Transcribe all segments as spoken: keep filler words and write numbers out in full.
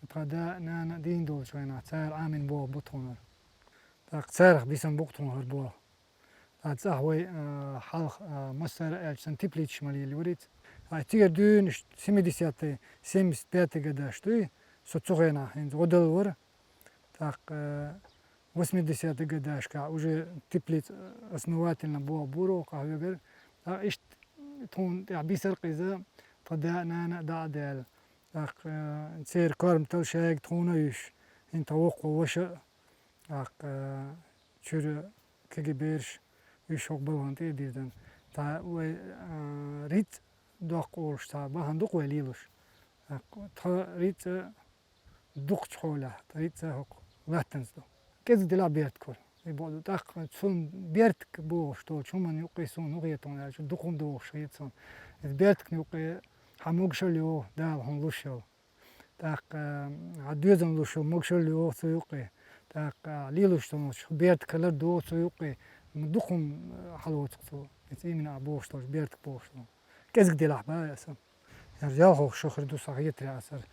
Тха да, нана дийна долчу хенахь, цара Ӏамийна болх бу тхуна. ТӀаккха царах бисина бу-кх тхуна хӀара болх. Ткъа цӀахь вай, а, хьалха, а, массара а аьлча, сан теплицаш ма лелайора иза. Ткъа цигара дуьйна семидесятый, семьдесят пятый годаш дуй, со цу хенахь хӀинца гӀо далла вара. ТӀаккха, а, восьмидесятый годашкахь уже теплица основательно болх бора оха хьоьгара. Ткъа иштта тхуна тӀехь бисар-кх иза, тха да а, нана а дӀа а даьлла. ТӀаккха, а, церан корматалла шайга тхуна а йуьш, хӀинца тха воккхо ваша а, тӀаккха, а, чуьра кегий бераш, уьш хӀокху балхана тӀе а дирзина. Цхьа вай, а, рицкъ доккху олуш цхьа бахьана ду-кх вай лелош. ТӀаккха тха рицкъ дукхачу хьолехь, тха рицкъ хӀокху латтанца ду. КӀезиг делахь бертахь хуьлу. И боху ду, тӀаккха цунна бертахь бохуш долчу хӀуманна юккъе суна хӀун хета аьлча, дукха хӀума дохуш хета суна. Иза бертахьна юккъе хьан могушалла йогӀу Дала хьуна луш йолу. ТӀаккха, а, хьан доьзална луш йолу могушалла йогӀу цу юккъе. ТӀаккха, а, лелош долчу бертахь хилар догӀу цу юккъе. Дукха хӀума, а, хьалоцу-кх цо. Иза имина а бохуш долчу бертахь бохуш долу. КӀезиг делахь боху аса. ХӀара ялхолгӀа шо хир ду сан хетарехь аса хӀара,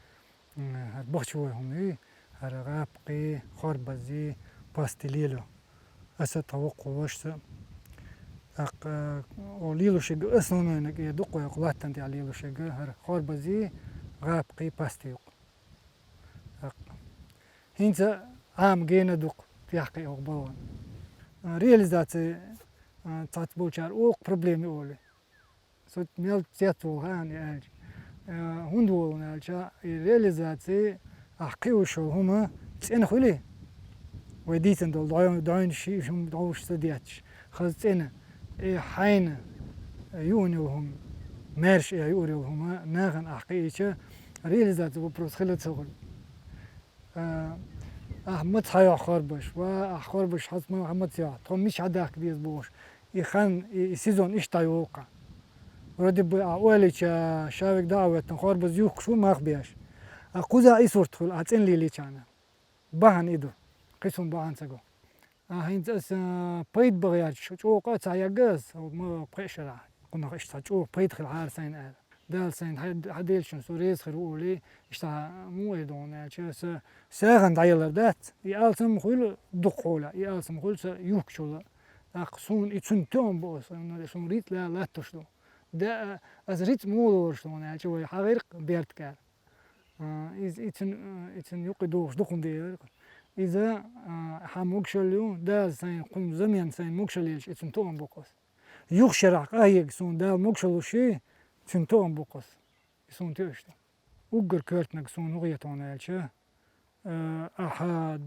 м, хӀара бахчавой хӀума юй, хӀара гӀапкхий, хорбазий, пастий лело. Аса а, тхан воккхо вашас а. ТӀаккха, о, лелошверг основнойниг э ду-кх вай хӀокху латтана тӀехь лелошверг, хӀара хорбазий, гӀапкхий, пастий ю-кх. ТӀаккха. ХӀинца Ӏама гена ду-кх тӀехь кхин хӀокху балхана. А, реализаци, а, цхьацца болчара олу-кх проблема ю олий. Со мел цец волу хаьа и аьлча. Э, хӀунда волу аьлча, и реализаци, ахь кхиош йолу хӀума цӀена хуьлий? Вай дийцина долу дойн-, дойнаш ши хӀума дӀовш ца детташ. Хаза цӀена, э, хьайна юург йолу хӀума, маьрша э юург йолу хӀума, нахана ахь кхиийча, реализаци вопрос хила ца хуьлу. А, ахь маца хьайохьу хорбазаш, ва, ахь хорбазаш хьаца ма-, хьан маца йохьу, тхо мича хьадахка деза бохуш. И хан, и, и сезон иштта йолу-кх. Вроде бы ахь ойла йича, шаверг дӀа а хӀоьттина, хорбаз юхкуш ву мах беш. А кхузахь и сурт хуьлу, ахь цӀена лелийча. Бахьана и ду. Кхин суна бахьана ца го. А хӀинца аса пайда бан гӀерташ чӀогӀа къа ца ягга аса, ма пхеа шарахь, кхунах иштта цхьа чӀогӀа пайда хилахьара сайна аьлла. Дала сайна хьан-, хьан деллачунна со реза хир ву олий, иштта муха эр ду хьуна аьлча, аса сагӀина дӀаялар дац, и алсам хуьлу дукха хьолехь, и алсам хуьлу сан юхкучул а. ТӀаккха суна и цуьнан тоам бу аса, суна рицкъ латтош ду. Да, аса рицкъ муха лоруш ду хьуна аьлча, вай хьан гӀиркъ бертахь. А, иза, и цуьнан, а, и цуьнан юккъе догӀуш дукха хӀума дийр. Иза, а, хьан могушалла ю, Дала сайна кхунна замена сайна могушалла елча, и цуьнан тоам бу-кх аса. Юха шарахь къахьега суна Дала могушалла луш, цуьнан тоам бу-кх аса. И суна тоьуш ду. Уггар коьртаниг суна хӀун хета хьуна аьлча, а, ахьа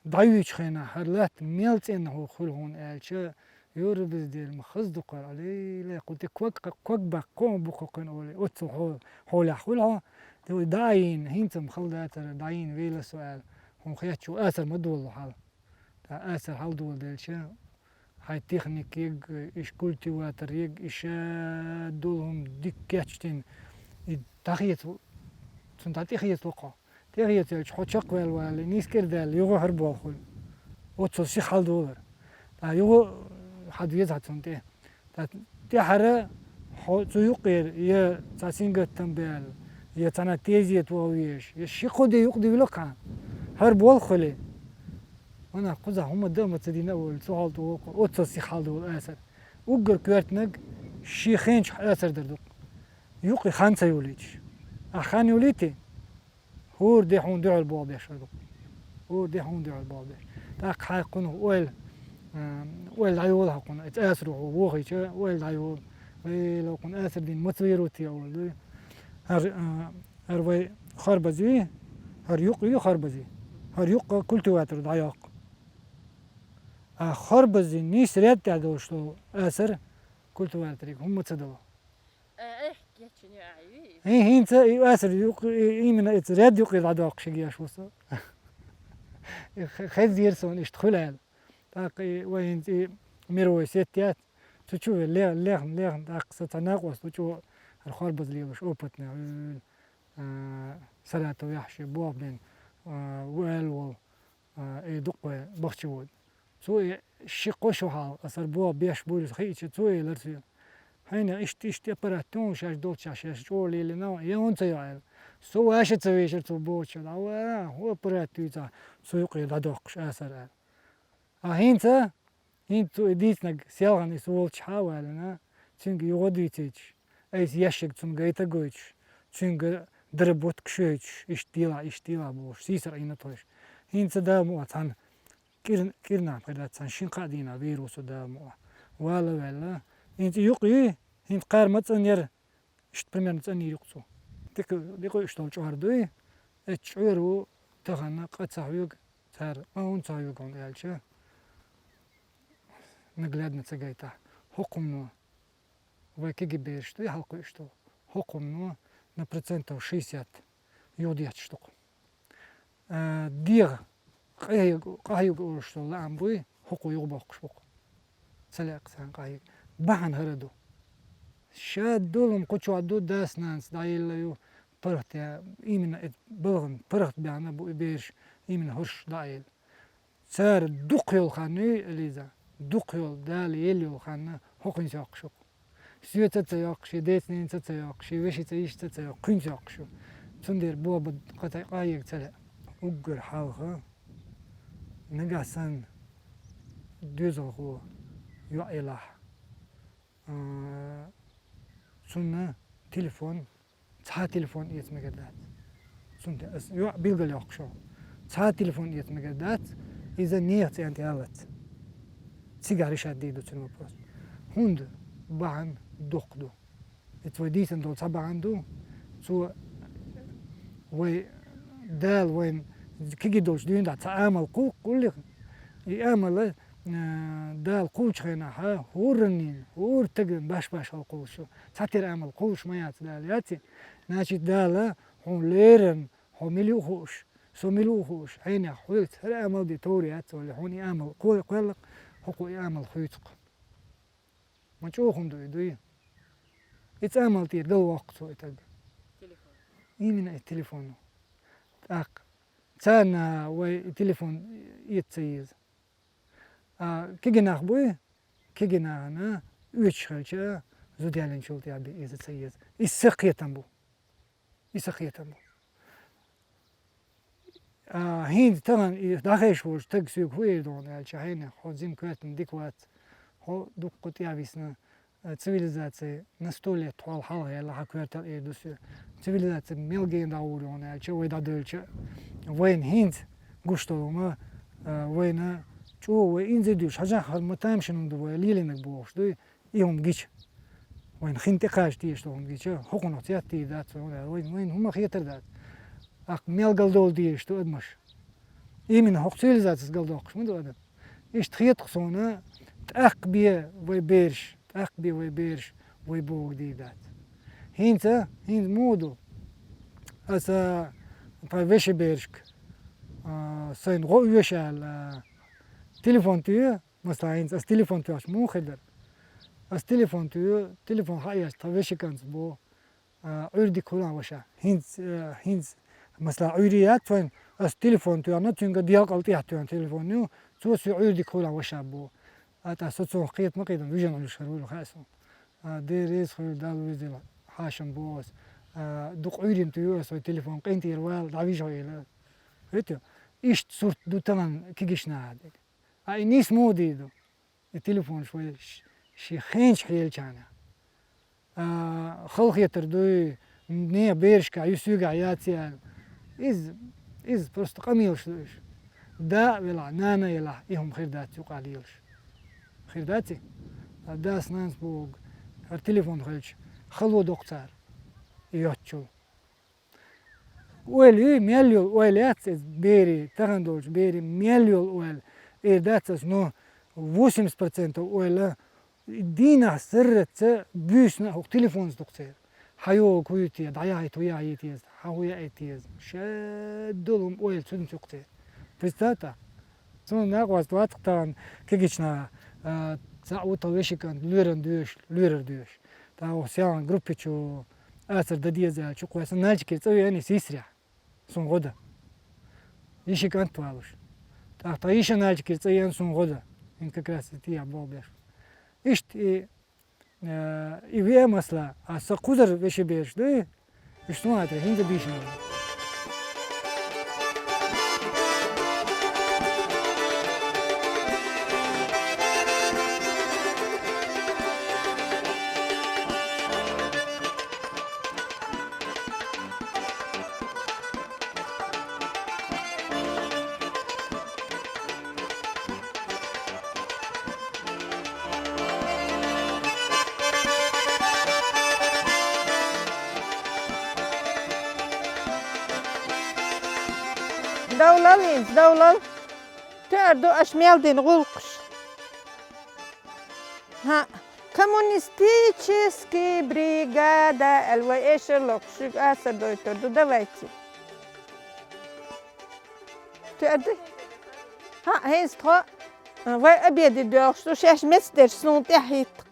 дӀаюьйчу хенахь хӀара латта мел цӀена хӀу хуьлу хьуна аьлча, юра беза дела ма хаза ду кхара, ле, ле, кху тӀе ког, ког баккха кхо а бу кху кхуьнан олий, оццул хьо-, хьолехь хуьлу хьо, тӀе дӀа а йийна, хӀинца-м хала дацара, дӀа йийна вела со аьлла, хьуна хетта чу асар ма долу хьала. ТӀаккха асар хьалдоладелча, хьайн техникиг, иш культиватор йиг, иша долу хӀума дика кечдина, и дӀахеца, цунна дӀа тӀехецало кхо. ТӀехецаелча, хьо чекхваьлла валлий, нийсса кӀира даьлла, юха хӀара болх хуьлу. Оццул сиха хьалдолара. ТӀаккха юха хьан деза хьан цунна тӀе. ТӀаккха тӀаьхьара хьо цу юккъера я цхьа сингаттам баьлла, я цхьана тезета ваха везаш, я ши-кхо де юкъа дуьйла кхана. ХӀара болх хуьлий. Ванах кхузахь хӀума дан а ма ца дина а волу, цу хьал тӀе воккху, оццул сиха хьалдолу асар. Уггар коьртаниг шен хенчохь асар дар ду-кх. Юккъе хан ца йолуьйтуш. Ахь хан йолуьйтий? ХӀора де хьуна дуьхьал болх беш хир ду. ХӀора де хьуна дуьхьал болх беш. ТӀаккха хьан кхунах ойла, а, ойла дӀайолу хьан кхунах. Эца асаро хьо вохийча, ойла дӀайолу. Вай, ло кхунна асар дина маца вер ву те, олу дуй. ХӀара, а, хӀара вай харбазий, хӀара юкъ ю харбазий. ХӀара юкъа культиватор дӀайоккху. А харбазий нийса ред тӀехь долуш долу асар культиваториг хӀумма ца дало. Э, э, гечиню а ю. ХӀин-, хӀинца и асар юкъ-, и-, именно эца ред юкъе дӀадоккхуш еш ву со. И х-, хезира суна иштта хуьлу аьлла. ТӀаккха и вай хӀинца и мировой сеть яц. Цу чу ве ле-, лехна, лехна, тӀаккха сан цхьа накъост ву чӀо хӀара харбаз лелаш опытный, а, Саратов яхьаш болх бен, а, ву аьлла волу. А, и дукха вай бахча ву. Цо и ши-кхо шо хьал, аса хӀара болх беш буьйлуш хиъча, цо элира соьга: «Хьайна иштта, иштта аппарат тун, шаьш долччахь шаьш чӀогӀа лелина, я хӀунда ца йо?» — аьлла. Со ваша ца вешар цо бохуча, дӀавара, хӀо аппарат дуьйцахь, цу юкъе дӀадоккхуш асар аьлла. А хӀинца, хӀинца цо и дийцинарг селхана иза волччахьа а валлина, цуьнга юха а дуьйцуьйтуш, айса ящик цунна гайта а гойтуш, цуьнга доработкаш а йойтуш, иштта делахь, иштта делахь бохуш, сийсара Ӏийна тхойша. ХӀинца Дала мукъ лахь цхьана кӀир-, кӀирнахь хир дац, цхьана шина-кхаа дийнахь вер ву со Дала мукъ лахь. Вала а ваьлла. ХӀинца юкъ юй, хӀинца кхара ма цӀанъяра, иштта примерно цӀанйийра юкъ цо. Дика, дика уьш долу чкъор дуй, эцу чкъор ву тахана къа ца хьоьгу цара, къа хӀунда ца хьоьгу хьуна аьлча, наглядно ца гайтахь. ХӀокху хӀумано, вай кегий бераш дуй хьалакхуьуш долу, хӀокху хӀумано на процентов шестьдесят юхадетташ ду-кх. А, дегӀа къахьега, къахьега олуш долу лаам буй, хӀокхо юхабоккхуш бу-кх. Ца лаьа-кх царна къахьега. Бахьана хӀара ду. Ша долу хӀума кху чохь ду, дас-нанас дӀаелла ю, паргӀат я, именно и балгӀан паргӀат баьхна бу и бераш, именно хӀорш дӀаелла. Цара дукха йолу хан юй, Элиза, дукха йолу, Дала елла йолу хан хӀокху хӀинца йоккхуш ю-кх. Соьца а ца йоккхуш, я деца-ненаца а ца йоккхуш, я вешица-йишица а ца йоккхуш, хӀинца йоккхуш ю. Цундела бохург къа-, къахьега ца лаьа. Уггар хьалха, нагахь санна доьзалхо йоӀ елахь, а, цунна телефон, цхьа телефон эца мегар дац. Цунна те-, ас йоӀ билгалйоккхуш йолу. Цхьа телефон эца мегар дац, иза нехан цӀен тӀе яллалц. Цигахь решать дийр ду цуьнан вопрос. ХӀунда бахьана дукха ду. Иза вай дийцина долу цхьа бахьана ду. Цо вай, Дала вайна кегий долчу дуьйна тӀехь цхьа амал кху-, кхуллих. И амал, а, Дала кхуллучу хенахь, хӀораннийн, хӀора стагана баш-башхалла кхуллуш ю. Цхьатерра амал кхуллуш ма яц Дала, яций? Значит, Дала хьуна леррина, хьо мила ю хууш, со мила ву хууш, хьенех хьоьгуш хӀара амал де товр яц, валли хьуна и амал кхо-, кхоьллакх, хӀокхо и амал хуьйцу-кх. Ма чӀогӀа хӀума ду и, дуй? И цӀа амал тӀера галвоккху цо и таг. Именно и телефон. ТӀаккха царна вай и телефон эца ца еза. А кегий нах буй, кегий нахана оьцуш хилча, зуда яьллинчул тӀаьхьа бен эца ца еза. И сан кхетам бу. И сан кхетам бу. А, хӀинца тахана и дӀахезаш волчу стага соьга хӀун эр ду хьуна аьлча, хьенех, хьо жима коьртана дика вац, хьо дуккха тӀаьхьа висна, а, цивилизаци на сто лет хьол хьалха яьлла хьан коьртал эр ду соьга. Цивилизаци мел гена дӀагӀур ю хьуна аьлча, вай дӀадевлча, вайна хӀинца гуш долу хӀума, а, вайна чӀогӀа вай инза дуьйш, хьажахь хӀара ма тамашийна хӀума ду вай лелийнарг бохуш дуй. И хӀума гича, вайна хин тӀекхача дезаш долу хӀума гича, хӀокхунах цец дийр дац вай, хӀунда аьлча вайна, вайна хӀума хетар дац. ТӀаккха мел галдовла дезаш ду адамаш. Именно хӀокху цивилизацис галдоккхуш ма ду адам. Иштта хета-кх суна, тӀаккха бен вай бераш, тӀаккха бен вай бераш, вай бохург дийр дац. ХӀинца, хӀинца муха ду? Аса тхан вешин берашка, а, сайна гӀо оьшу аьлла, телефон туьйху, Масала, хӀинца ас телефон тоьхча муха хир дара? Ас телефон туьйху, телефон хьаэцча тхан вешин кӀант боху, а, Ӏуьйре дика хуьлда ваша. ХӀинца, а, хӀинца, масала, Ӏуьйре яц вайн, ас телефон тоьхна, цуьнга делкъал тӀехь тоьхна телефон ю, цо соьга Ӏуьйре дика хуьлда ваша боху. А тӀаккха со цунах кхета ма кхетам, вижина Ӏуьллуш хир вуй хаа суна. А, Дела реза хуьлда, Далла везийла хьашам боху ас. А, дукха Ӏуьйрина туьйху ас вай телефон, къинтӀера вала, дӀавижа хьо элира. Хетий? Иштта сурт ду тахана кегийчу нахана дерг. А и нийса муха дийр ду? И телефонаш вай ш-, шен хенаш хьелчарна. А, халахетар дуй, нехан берашкахь ю, соьгахь яц аьлла. Иза, иза просто къамелаш ду уьш. Да а велахь, нана а елахь, и хӀума хир дац юкъахь лелаш. Хир дац и? А дас-нанас бохург, хӀара телефон хилча, хало доккху цара и йоцчул. Ойла ю, мел йолу ойла яц иза берийн, тахана долчу берийн мел йолу ойла. Эр дац ас, но восемьдесят процентов ойла дийнахь сарралц буьйсанна а хӀокху телефонца ду-кх церан. Хьан йогӀу хӀун ю те, дӀаяхьийта хӀун яхьийта еза, хьан хӀун яийта еза. Шадолу хӀума ойла цуьнца ю-кх церан. Представь тӀаккха. Суна накъост вац-кх тахана кегийчу наха, а, цхьаъ ву тхан вешин кӀант лоьран доьшуш, лоьрар доьшуш. ТӀаккха оха селхана группе чу ацар дан деза аьлла чукхоьссина, Нальчикера цӀа веана и сийсарехь. Суна гӀо дан. Йишин кӀант валуш. ТӀаккха тхан йиша Нальчикера цӀа еана, суна гӀо дан. ХӀинца как раз и тӀехь болх беш. Иштта и, э, и веа масала, а сан кхузара вешин бераш дуй? Уж сунагӀа тӀера хӀинца дийшина. Довлал, инц, довлал. Тоьар ду аша мел дина гӀулакхаш. ХӀаъ, коммунистический бригада аьлла вай эшар локху, шуьга асар дойтур ду, давайте. Тоьар ду? ХӀаъ, хӀинца тхо, а, вай обеде доьлхуш ду, шаьш меца дерш суна тӀехьа хӀитта.